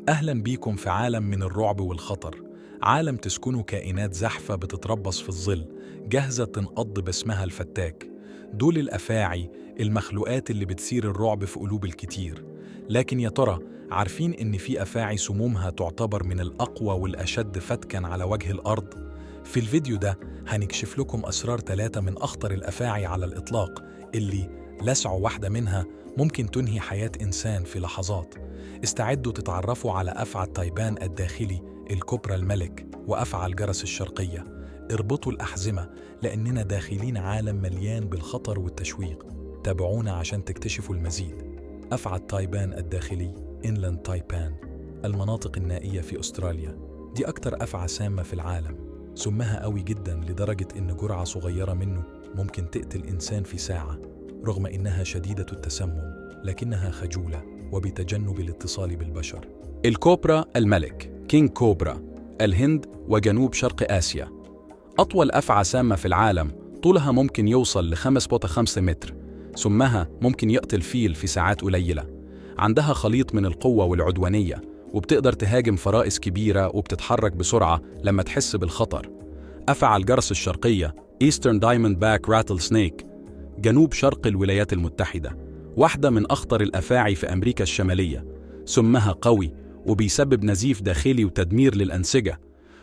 أهلا بيكم في عالم من الرعب والخطر، عالم تسكنه كائنات زحفة بتتربص في الظل، جاهزة تنقض باسمها الفتاك. دول الأفاعي، المخلوقات اللي بتثير الرعب في قلوب الكتير. لكن يا ترى عارفين إن في أفاعي سمومها تعتبر من الأقوى والأشد فتكاً على وجه الأرض؟ في الفيديو ده هنكشف لكم أسرار 3 من أخطر الأفاعي على الإطلاق، اللي لسعة واحدة منها ممكن تنهي حياة إنسان في لحظات. استعدوا تتعرفوا على أفعى التايبان الداخلي، الكوبرا الملك، وأفعى الجرس الشرقية. اربطوا الأحزمة لأننا داخلين عالم مليان بالخطر والتشويق. تابعونا عشان تكتشفوا المزيد. أفعى التايبان الداخلي، Inland Taipan، المناطق النائية في أستراليا. دي أكتر أفعى سامة في العالم، سمها قوي جدا لدرجة إن جرعة صغيرة منه ممكن تقتل إنسان في ساعة. رغم إنها شديدة التسمم لكنها خجولة وبتجنب الاتصال بالبشر. الكوبرا الملك، King Cobra، الهند وجنوب شرق آسيا. أطول أفعى سامة في العالم، طولها ممكن يوصل ل 5.5 متر. سمها ممكن يقتل فيل في ساعات قليلة. عندها خليط من القوة والعدوانية، وبتقدر تهاجم فرائس كبيرة، وبتتحرك بسرعة لما تحس بالخطر. أفعى الجرس الشرقية، Eastern Diamondback Rattlesnake، جنوب شرق الولايات المتحدة. واحدة من أخطر الأفاعي في أمريكا الشمالية. سمها قوي وبيسبب نزيف داخلي وتدمير للأنسجة.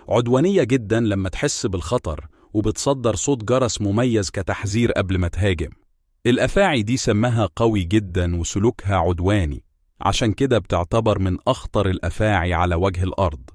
عدوانية جدا لما تحس بالخطر، وبتصدر صوت جرس مميز كتحذير قبل ما تهاجم. الأفاعي دي سمها قوي جدا وسلوكها عدواني، عشان كده بتعتبر من أخطر الأفاعي على وجه الأرض.